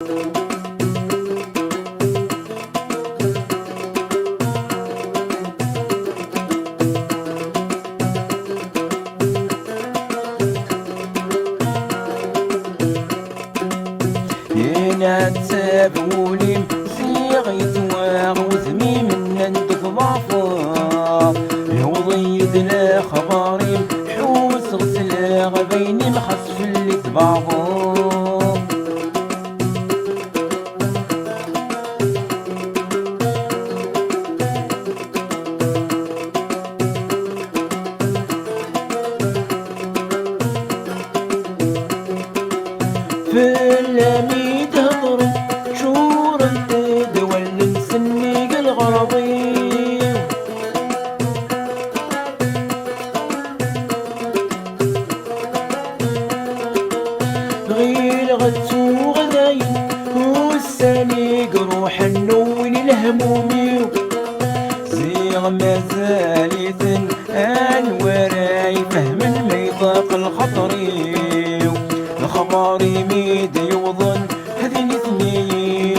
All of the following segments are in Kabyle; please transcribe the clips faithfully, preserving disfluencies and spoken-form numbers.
Yenɛettab wul-im, ziɣ yettwaɣ wudem-im, nnan-d tḍeɛfeḍ. Yewweḍ-iyi-d lexbar-im, ḥusseɣ s leɣbaynin, xas fell-i tbeɛdeḍ. Fell-am i d-heddren, ččurent-d wallen, sennig leɣrab-iw. Ɣileɣ ad tuɣ dayen ussan i iruḥen, newwin lehmum-iw. Ziɣ mazal-iten anwa ara ifehmen ma iḍaq lxaṭer-iw. Lexbar-im i d-yewwḍen, d nitni i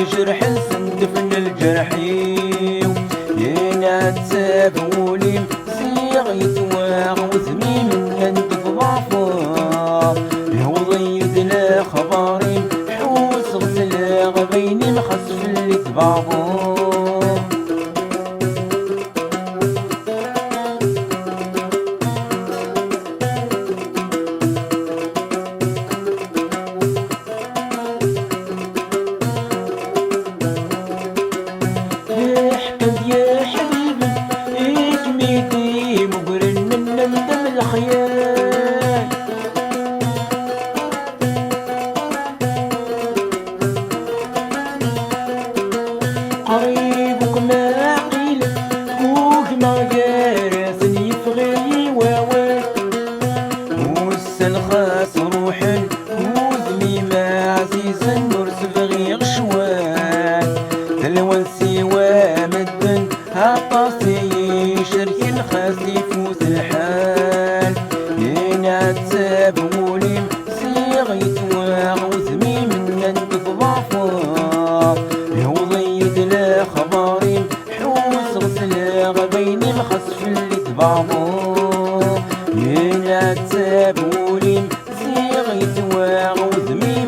ijerḥen, sendfen lǧerḥ-iw. Yenɛettab wul-im, ziɣ yettwaɣ wudem-im, nnan-d tḍeɛfeḍ. Yewweḍ-iyi-d lexbar-im, ḥusseɣ s leɣbaynin, xas fell-i tbeɛdeḍ. Iḥeqq-d yiḥbiben i kem-id-imugren, nnan-d am lexyal. Qrib akk ma ɛqileɣ, ugmeɣ gar-asen, yeffeɣ-iyi wawal. Ussan xas ruḥen, udem-im ɛzizen, ur s-bɣiɣ ccwal. D lwens-iw a medden, aṭas i yi-icerken, xas ifut lḥal. Yenɛettab wul-im, ziɣ yettwaɣ wudem-im, nnan-d tḍeɛfeḍ. Yewweḍ-iyi-d lexbar-im, ḥusseɣ s leɣbaynin, xas fell-i tbeɛdeḍ. Yenɛettab wul-im, ziɣ yettwaɣ wudem-im,